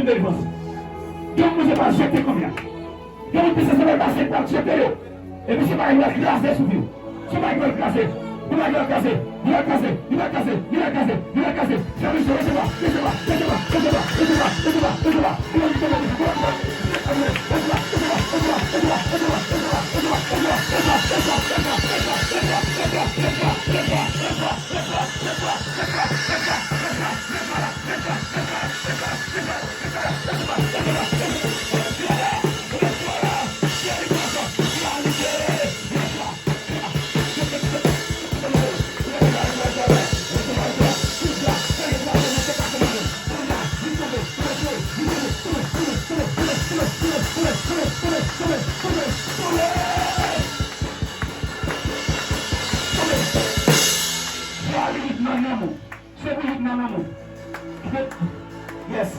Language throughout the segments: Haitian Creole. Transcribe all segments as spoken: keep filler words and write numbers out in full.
Delivrans. Gen moun se pral jete kounye a. Gen moun ki se sèl pase pral jete yo. Epi se bagay pral kraze sou vi w. Se bagay pral kraze. Se bagay pral kraze. Li pral kraze. Li pral kraze. Li pral kraze. Li pral kraze. Fè misyon, resevwa, resevwa, resevwa. Fwa li vin nan nanm ou. Se pou li vin nan nanm ou. Yes.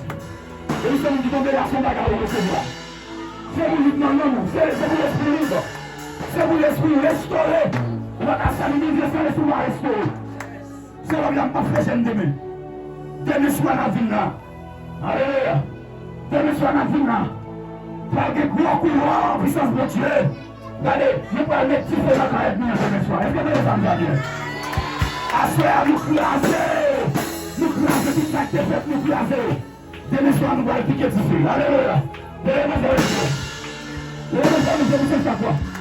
E se moun ki tonbe la, se yon bagay ou resevwa. Se pou li vin nan nanm ou. Se, se pou lespri li. Se pou lespri restore. Ou pa ka sèvi Bondye san lespri pa restore. Se lòm nan ap fè jèn demen. Demen swa n ap vin la. Alelouya. Demen swa n ap vin la. Pral gen gwo koulwa an pisans Bondye. Gade, nou pral met dife nan kay ènmi an demen swa. Èske nou tande sa m di a byen? Aswè a, nou kraze. Nou kraze tout sa k te fèt, nou kraze. Demen swa nou pral pike dife. Alelouya. Leve men w, leve men w. Leve men w, leve men w, leve men w.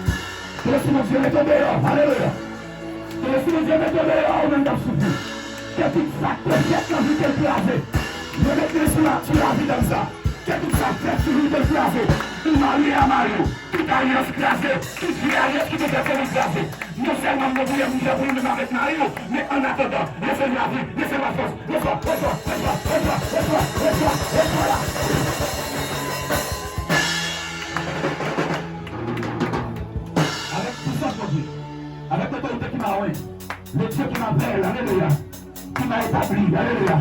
Ke lespri Bondye mete w deyò. Alelouya. Ke lespri Bondye mete w deyò, ou menm k ap soufri. Ke tout sa k te fèt nan vi w, ke l kraze. Mwen met men sou la, sou lavi dam sa. Ke tout sa k fèt sou vi w, ke l kraze. Ou mari a mari w. Tout alyans kraze, tout vye alyans ki te fèt se li kraze. Non sèlman m gen pwoblèm m fè pou li menm avèk mari w, men annatandan, resevwa vi, resevwa fòs, resevwa, resevwa, resevwa, resevwa, resevwa, resevwa la. Avèk pisans Bondye, avèk otorite ki ba mwen, le Dieu qui m'appelle, alelouya, ki m'a établi, alelouya.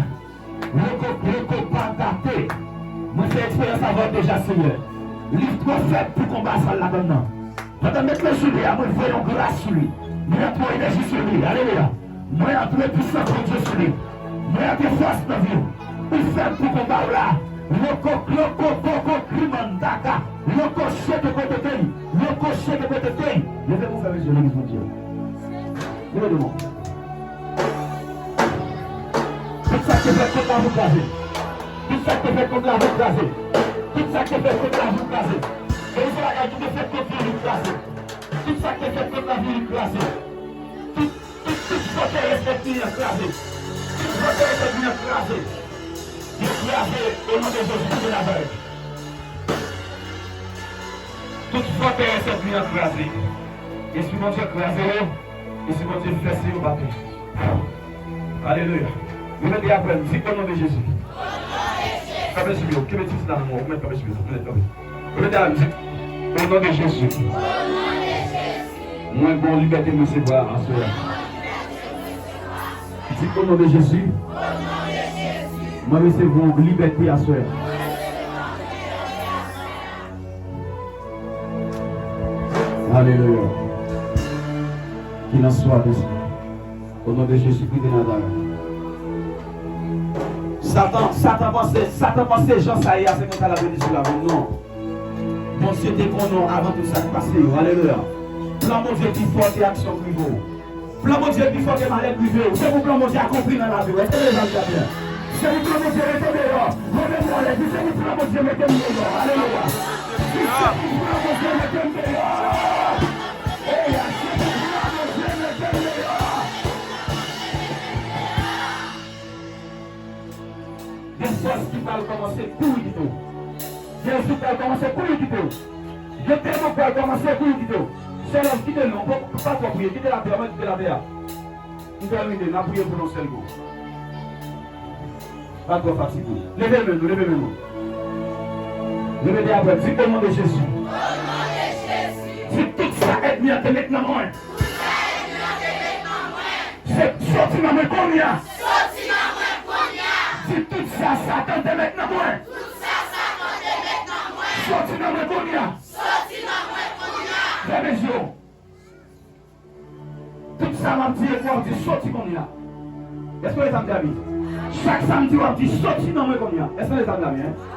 Loko, loko, pa gate. Mwen fè eksperyans avè w deja, Senyè. Li twò fèb pou konba sa l ladann nan. Pandan m met men sou li a, mwen voye yon gras sou li. Mwen antre yon enèji sou li. Alelouya. Mwen antre pisans Bondye sou li. Mwen antre fòs nan vi w. Ou fèb pou konba w la. Loko, loko, koko, krimandaka. Loko, chete kote tey. Loko, chete kote tey. Leve pou fè mesye legliz Bondye. Leve devan. Tout sa k te fèt kont lavi w kraze. Tout sa k te fèt kont lavi w kraze. Tout sa k te fèt kont lavi w kraze. Gen yon bagay ki te fèt kont lavi w kraze. Tout sa k te fèt kont lavi w kraze. Tout, tout, tout fòterès ènmi an kraze. Tout fòterès ènmi an kraze. Yo kraze o non de Jezi ki te Nazarèt. Tout fòterès ènmi an kraze. Espri Bondye kraze yo. Espri Bondye fè si yo baton. Alelouya. Repete apre m, di, o non de Jezi. Kanpe sou pye w, kenbe ti la nan men w, ou mèt kanpe sou pye w, ou mèt kanpe. Repete apre m, di, o non de Jezi. Mwen gen yon libète m resevwa aswè a. Di, o non de Jezi. Mwen resevwa yon libète aswè a. Alelouya. Qu'il en soit ainsi. O non de Jezi Kris de Nazarèt. Satan, Satan panse, Satan panse jan sa ye a, se konsa l ap vini sou lavi w. Non. Bondye te konnen w avan tout sa k pase yo. Alelouya. Plan Bondye pi fò ke aksyon prive w. Plan Bondye pi fò ke malè k rive w. Se pou plan Bondye akonpli nan lavi w. Èske nou tande sa byen? Se pou plan Bondye rete deyò. Leve men w anlè, di, se pou plan Bondye mete m deyò. Alelouya. Di, se pou plan Bondye mete m deyò. Eya, se pou plan Bondye mete m deyò. Gen fòs ki pral kòmanse kouri kite w. Gen espri pral kòmanse kouri kite w. Gen demon pral kòmanse kouri kite w. Sè Love, kite non, pa, pa twò priye, kite lapè a, mwen kite lapè a. M tèmine, n a priye pou nou sèl kou. Pa twò fatige. Leve men nou, leve men nou. Repete apre, di, o non de Jezi. O non de Jezi. Di, tout sa ènmi an te met nan mwen. Tout sa ènmi an te met nan mwen. Se soti nan mwen kounye a. Soti nan mwen kounye a. Di, tout sa Satan te met nan mwen. Tout sa Satan te met nan mwen. Soti nan mwen kounye a. Soti nan mwen kounye a. Fèmen je w. Tout sa m ap di, w ap di, soti kounye a. Èske w tande sa m di a byen? Chak sa m di, w ap di, soti nan mwen kounye a. Èske w tande sa m di a byen?